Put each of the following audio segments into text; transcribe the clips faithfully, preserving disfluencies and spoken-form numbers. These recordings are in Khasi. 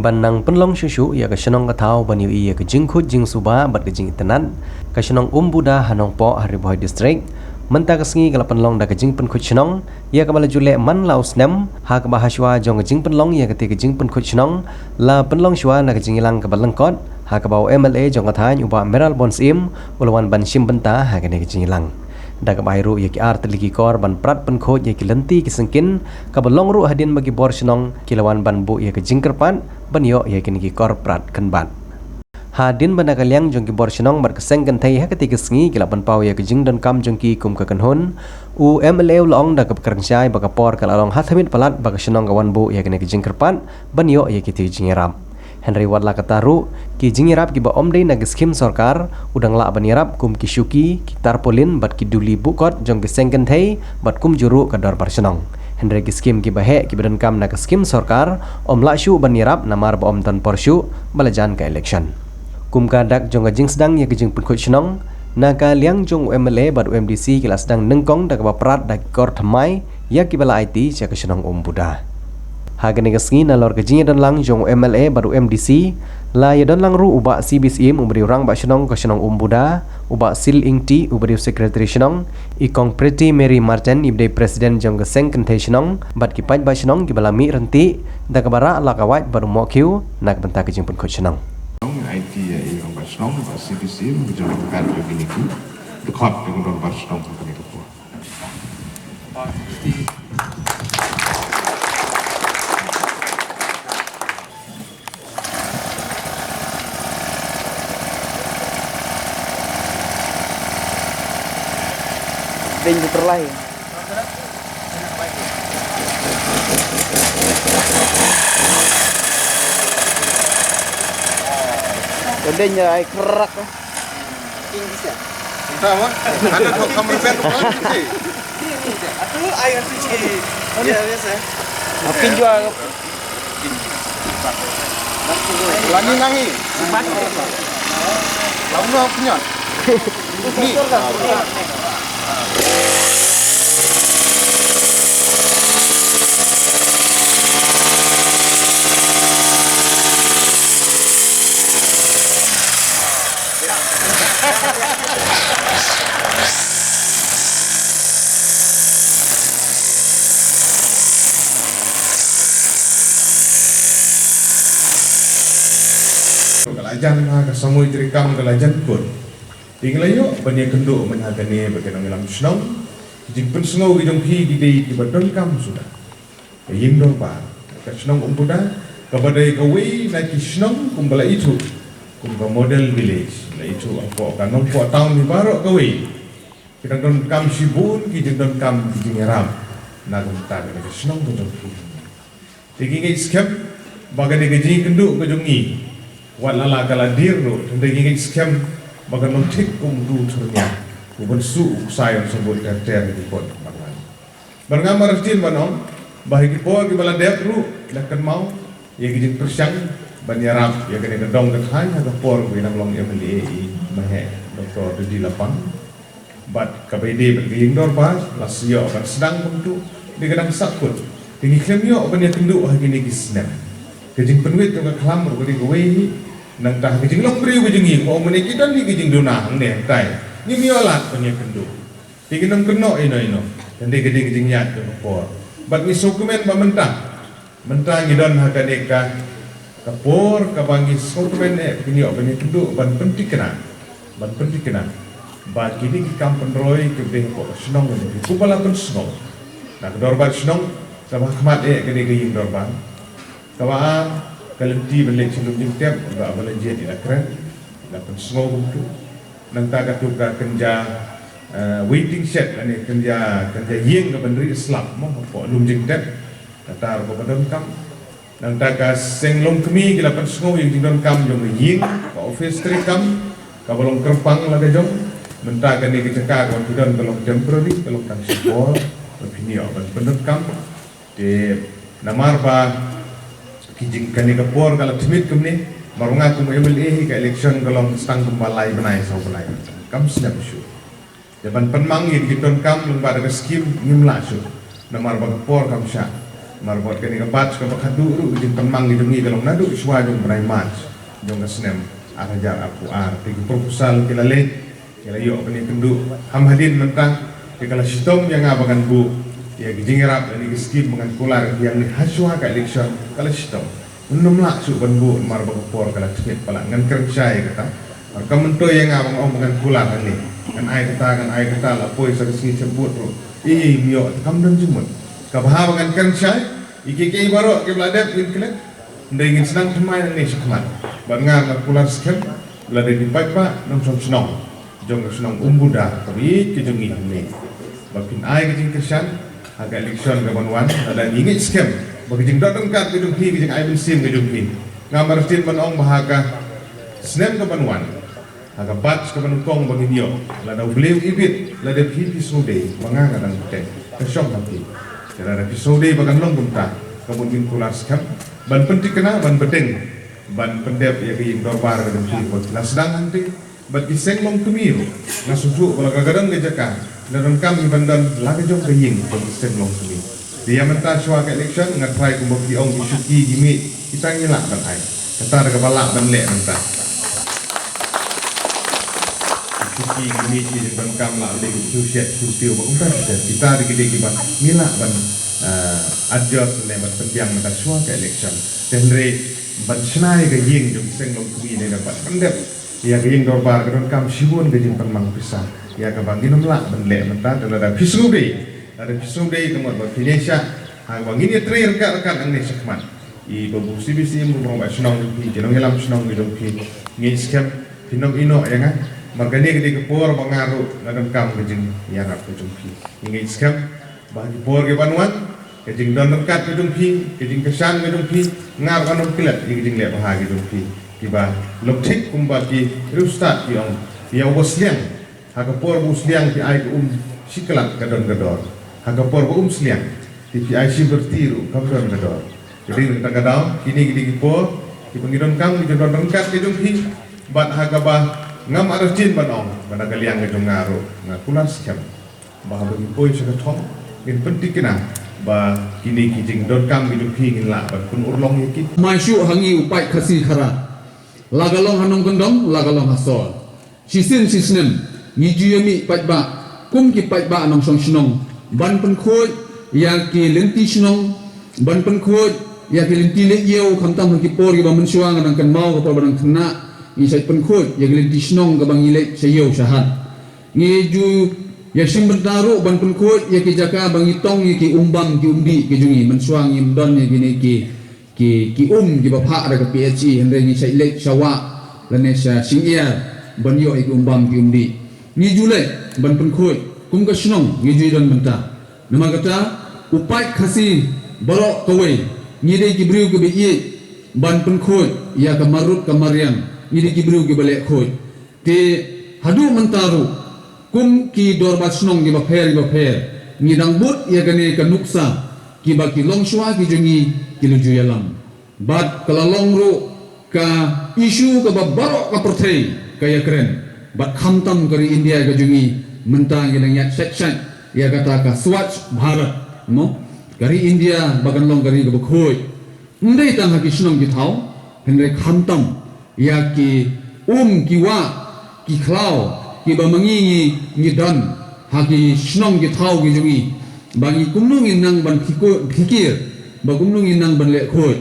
Ban nang pynlong shuh shuh ïa ka shnong ka thaw ban ïohi ïa ka jingkhuid jingsuba bad ka jingitynnad, ka shnong Umbuda ha Nongpoh ha Ri Bhoi District mynta ka sngi ka la pynlong da ka jingpynkhuid shnong ïa kaba la ju leh man la u snem, ha kaba hashwa jong ka jingpynlong ïa katei ka jingpynkhuid shnong la pynlong shwa na ka jingïalang kaba lyngkot, ha kaba u M L A jong ka thaiñ u Bah Mayral Born Syiem u la wan ban shim bynta ha kane ka jingïalang. Da kaba ai ruh ïa ki ar tylli ki kor ban prat pynkhuid ïa ki lynti ki syngkien, kaba long ruh hadien ba ki bor shnong ki la wan ban buh ïa ka jingkyrpad ban ïoh ïa kine ki kor prat kynbat. Hadien ba na ka liang jong ki bor shnong bad ka seng kynthei ha katei ka sngi ki la pynpaw ïa ka jingdonkam jong ki kum ka kynhun, u M L A u la ong da kaba kren shai ba ka por ka la long ha thmiet palat ba ka shnong ka wan buh ïa kane ka jingkyrpad ban ïoh ïa kitei ki jingïarap. Hynrei wat la katta ruh, ki jingïarap kiba ym dei na ki skhim sorkar u dang lah ban ïarap, kum ki shuki, ki tarpaulin bad ki duli buhkot jong ki seng kynthei bad kumjuh ruh ka dorbar shnong. Hynrei ki skhim kiba heh kiba donkam na ka skhim sorkar ym lah shuh ban ïarap namar ba ym don por shuh ba la jan ka election. Kum ka dak jong ka jingsdang ïa ka jingpynkhuid shnong, na ka liang jong u M L A bad u M D C ki la sdang nyngkong da kaba prat da ki kor thymmai ïa kiba la aiti sha ka shnong Umbuda. Ha kane ka sngi nalor ka jingïadonlang jong u M L A bad u M D C, la ïadonlang ruh u Bah C B Syiem uba dei u rangbah shnong ka shnong Umbuda, u Bah Sil Ingti uba dei u secretary shnong, i Kong Pretty Mary Martin iba dei president jong ka seng kynthei shnong bad ki paidbah shnong kiba la mih ryntih da kaba rah la ka wait bad u mohkhiew na ka bynta ka jingpynkhuid shnong. Aiti ïa i rangbah shnong, Bah C B Syiem, ba jong ka kat ïa kine ki dkhot jong ka dorbar shnong ha kane ka por. Ding di perlai. Ding ai kerak. Entah, Wan. Ada tu kamera band tu kan, si. Ni, ni, ni. Atu air tu, si. Oh, ni. Ya, biasa. Apin jual. Lani nangi. Lalu nak punya. Ni. Ka la jan ha ka samoi treikam ka la jan kut. Te ngi la ïoh ban ïakynduh mynta kane bad ki nongïalam shnong. Jingpynsngew ki jong phi ki dei kiba donkam suda. Ka ïing dorbar ka shnong Umbuda kaba dei kawei na ki shnong kumba la ithuh kum ka model village, la ithuh hapoh ka Nongpoh town hi baroh kawei. Ki dang donkam shibun ki jingdonkam ki jingïarap na ka bynta kane ka shnong ka jong ki. Te ngi ngeit skhem ba kane ka jingïakynduh ka jong ngi, wat la la ka la dier ruh, te ngi ngeit skhem ba kan long thik kum utu u thyrñia uban suh u ksai un sngewbha ter ter ha ki por ban wan. Bad nga mar sdien ban ong ba ha ki por kiba la dep ruh la kynmaw ïa ki jingpyrshang ban ïarap ïa kane ka dong ka thaiñ ha ka por ba i nang long M L A i maheh Doctor Dudi Lapang. Bad kaba ïadei bad ka ïing dorbar la shu ïoh ban sdang kumtu, dei ka dang sahkut. Te ngi khlem ïoh ban ïakynduh ha kine ki snem. Ka jingpynwit jong ka khlam ruh ka dei kawei hi. Nangta ha ka jinglong briew ka jong ngi, ko mane ki don hi ka jingduna hangne hangtai, ngim ïoh lad ban ïakynduh. Te ki nang kynnoh ino ino. Hynrei ka dei ka jingïaid jong ka por. Bad ngi sngewkmen ba mynta mynta ngi don ha kane ka, ka por kaba ngi sngewkmen eh ba ngin ïoh ban ïakynduh ban pynthikna, ban pynthikna ba kine ki kam pynroi kiba dei hapoh ka shnong, kumba la pynsngew na ka dorbar shnong, kaba ha khmat eh ka dei ka ïing dorbar, kaba ar ka lynti ban leit sha lum jingtep, kaba la jied ïa la kren, la pynsngew kumtu. Nangta katu ka kynja, eh, waiting shed, lane kynja, kynja ïing kaban rieh slap mo hapoh lum jingtep. Kata ruh kaba donkam. Nangta ka seng longkmie ki la pynsngew ïa ka jingdonkam jong ka ïing, ka office treikam kaba long kyrpang la ka jong. Mynta kane ka jaka kaba phi don ka long temporary, ka long tang shipor ba phin ïoh ban pyndonkam. Te namar ba ki jing, kane ka por ka la tmier kumne, mar nga kum M L A hi ka election ka long tang kumba lai bnai saw bnai. Kam snem shuh. Te ban pynmang ïa ki jingdonkam lyngba da ka skim ngim lah shuh. Namar ba ka por kam shah. Namar ba kane ka batch kaba khatduh ruh, ka jingpynmang ka jong ngi ka long naduh shuwa jong u bnai March jong ka snem ar hajar arphew ar. Te ki proposal ki la leit, ki la ïoh ban ïakynduh. Ham hadien mynta te ka la shitom ïa nga ba ngan buh ïa ki jingïarap lane ki skim ba ngan kular ïa ki hangne ha shuwa ka election, ka la shitom. Ngam lah shuh ban buh namar ba ka por ka la tngit palat. Ngan kren shai ïa kata. Namar kam myntoi ïa nga ba nga ong ba ngan kular hangne, ngan ai kata, ngan ai kata, la poi sa ka sngi sheptieng ruh, ïa, ïa, ïa, kam don jingmut. Kaba haba ngan kren shai, ïa kiei kiei baroh kiba la dep ngin klet. Hynrei ngin sdang thymmai nangne shakhmat. Bad nga nga kular skhem ba lada ki paidbah nongshong shnong jong ka shnong Umbuda kaba ïeit ka jong ngi hangne, ba phin ai ka jingkyrshan ha ka election kaban wan, lada ngi ngeit skhem ba ka jingdon ryngkat ka jong phi, ka jingai mynsiem ka jong phi. Ngam artatien ban ong ba ha ka snem kaban wan, ha ka batch kaba nyngkong ba ngin ïoh, lada U Blei u ibit, lada phi phi sngewdei ba nga nga dang bteng, ka shong ha phi. Te lada phi sngewdei ba kan long kumta, ka mut ngin kular skhem ban pynthikna, ban bteng, ban pyndep ïa ka ïing dorbar ka jong phi kaba phi la sdang hangtei bad ki seng longkmie ruh. Nga sngewthuh ba la ka don ka jaka, la donkam hi ban don la ka jong ka ïing jong ki seng longkmie. Te ïa mynta shuwa ka election nga tharai kumba phi ong, ki shuki ki miej kita ngi lah ban ai. Kata da kaba lah ban leh mynta. Ki shuki ki miej ki jingdonkam lah ban leh ki shet ki tiew ba kumta ki shet. Kita da ki dei kiba ngi lah ban, eh, adjust ne ban pynbiang mynta shuwa ka election. Te hynrei ban shna ïa ka ïing jong ki seng longkmie ne ban pyndep ïa ka ïing dorbar ka donkam shibun ka jingpynmang pisa ïa kaba ngin ym lah ban leh mynta. Te lada phi sngewdei, lada phi sngewdei ka mut ba phin ïaishah ha kaba ngin ïatrei ryngkat ryngkat nangne shakhmat. I babu C B C, i babu rangbah shnong jong phi, ki nongïalam shnong ki jong phi, ngeit skhem phin ym ïehnoh ïa nga. Namar kane ka dei ka por ba nga ruh nga donkam ka jingïarap ka jong phi. Ngeit skhem ba ha ki por kiban wan, ka jingdon ryngkat ka jong phi, ka jingkyrshan ka jong phi, nga ruh ngan ym klet ïa ka jingleh bha ka jong phi. Kiba long thik kumba ki riewstad ki ong, ïa uba sliang, ha ka por ba u sliang phi ai ka um shi klat ka don ka dor. Ha ka por ba um sliang te phi ai shi byrti ruh kam don ka dor. Ka dei na kata ka daw kine ki dei ki por kiba ngi donkam ka jingdon ryngkat ka jong phi. Bad ha kaba ngam artatien ban ong, bad na ka liang ka jong nga ruh nga kular skhem ba haba ngi poi sha ka thong ngin pynthikna ba kine ki jingdonkam ki jong phi ngin lah ban pynurlong ïa ki. Mai shuh ha ngi u paid Khasi Khara, la ka long ha nongkyndong la ka long ha sor. Shisien shisnem ngi ju ïa mih paidbah kum ki paidbah nongshong shnong ban pynkhuid ïa ki lynti shnong, ban pynkhuid ïa ki lynti leit ïew, khamtam ha ki por kiba mynshuwa nga dang kynmaw ka por ba dang khynnah ngi shait pynkhuid ïa ki lynti shnong kaba ngi leit sha ïew sha hat. Ngi ju ïa shim bynta ruh ban pynkhuid ïa ki jaka ba ngi tong ïa ki um bam ki um dih ki jong ngi. Mynshuwa ngim don ïa kine ki, ki, ki um kiba phah da ka P H E, hynrei ngi shait leit sha wah lane sha shingiar ban ïoh ïa ki um bam ki um dih. Ngi ju leit ban pynkhuid kum ka shnong, ngi ju don bynta. Namar kata u paid Khasi baroh kawei ngi dei ki briew kiba ïeit ban pynkhuid ïa ka marut ka mariang, ngi dei ki briew kiba leh khuid. Te haduh mynta ruh kum ki dorbar shnong kiba pher kiba pher ngi dang bud ïa kane ka nuksa, kiba ki longshuwa ki jong ngi ki la ju ïalam. Bad ka la long ruh ka issue kaba baroh ka pyrthei ka ïakren. Bad khamtam ka ri India ka jong ngi mynta ngi dang ïaid shait shait ïa kata ka Swachh Bharat, mo? Ka ri India ba kan long ka ri kaba khuid. Ym dei tang ha ki shnong ki thaw, hynrei khamtam ïa ki um ki wah ki khlaw kiba ma ngi ngi, ngi don ha ki shnong ki thaw ki jong ngi, ba ngi kumno ngin nang ban khikir, ba kumno ngin nang ban leh khuid.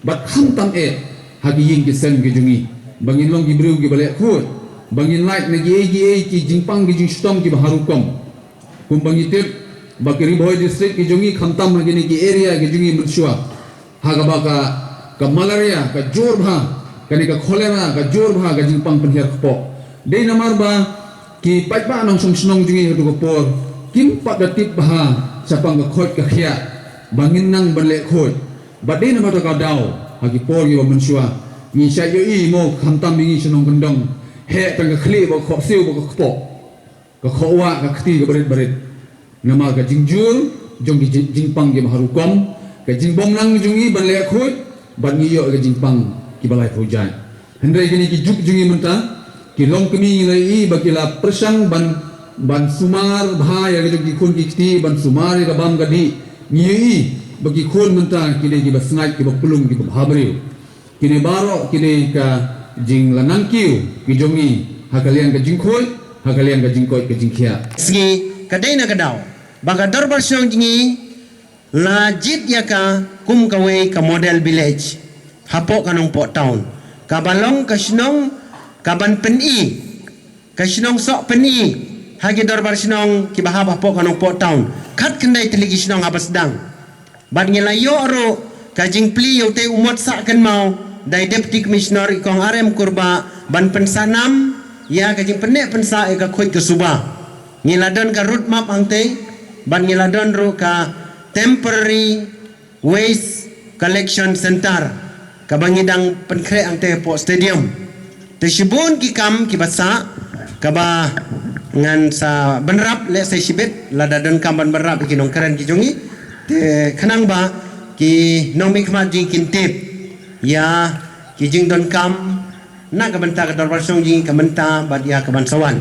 Bad khamtam eh ha ki ïing ki sem ki jong ngi, ba ngin long ki briew kiba leh khuid, ba ngin lait na kiei kiei ki jingpang ki jingshitom kiba ha rukom. Kumba ngi tip ba ki Ri Bhoi District ki jong ngi khamtam ha kine ki area ki jong ngi mynshuwa ha kaba ka, ka malaria ka jur bha, kane ka cholera ka jur bha, ka jingpang pynhiar kpoh. Dei namar ba ki paidbah nongshong shnong jong ngi ha tu ka por kim pat da tip bha shaphang ka khoit ka khiah ba ngin nang ban leh khuid. Bad dei namar kata ka daw ha ki por kiba mynshuwa ngi shait ïohi mo, khamtam ïa ngi shnong kyndong, heh tang ka khlieh bad ka khohsiew bad ka kpoh, ka khohwah, ka kti kaba rit barit. Namar ka jingjur jong ki jing-, jingpang kiba ha rukom, ka jingbymnang jong ngi ban leh khuid bad ngi ïoh ka jingpang kiba lai phew jait. Hynrei kine ki juk jong ngi mynta, ki longkmie ngi la ïohi ba ki la pyrshang ban, ban sumar bha ïa ka jong ki khun ki kti, ban sumar ïa ka bam ka dih. Ngi ïohi Ba ki khun mynta ki dei kiba sngaid, kiba plung, kiba bhabriew. Kine baroh ki dei ka jinglanang kiew ki jong ngi ha ka liang ka jingkhuid, ha ka liang ka jingkoit ka jingkhiah. Sngi ka dei na ka daw ba ka Dorbar Shnong jong ngi la jied ïa ka kum kawei ka model village hapoh ka Nongpoh town, kaba long ka shnong kaban pyni, ka shnong soh pyni ha ki Dorbar Shnong kiba hap hapoh ka Nongpoh town, khatkhyndai tylli ki shnong haba sdang. Bad ngi la ïoh ruh ka jingplie ïa utei u Mot Sah Kynmaw da i Deputy Commissioner, i Kong R M Kurbah, ban pynsah nam ïa ka jingpynneh pynsah ïa ka khuid ka suba. Ngi la don ka road map hangtei, bad ngi la don ruh ka temporary waste collection center kaba ngi dang pynkhreh hangtei hapoh stadium. Te shibun ki kam kiba sah kaba ngan sa bynrap lehse shibit, lada donkam ban bynrap ïa ki nongkren ki jong ngi. Te khnang ba ki nongmihkhmat jong ngi kin tip ïa ki jingdonkam na ka bynta ka Dorbar Shnong jong ngi ka mynta bad ïa kaban sa wan.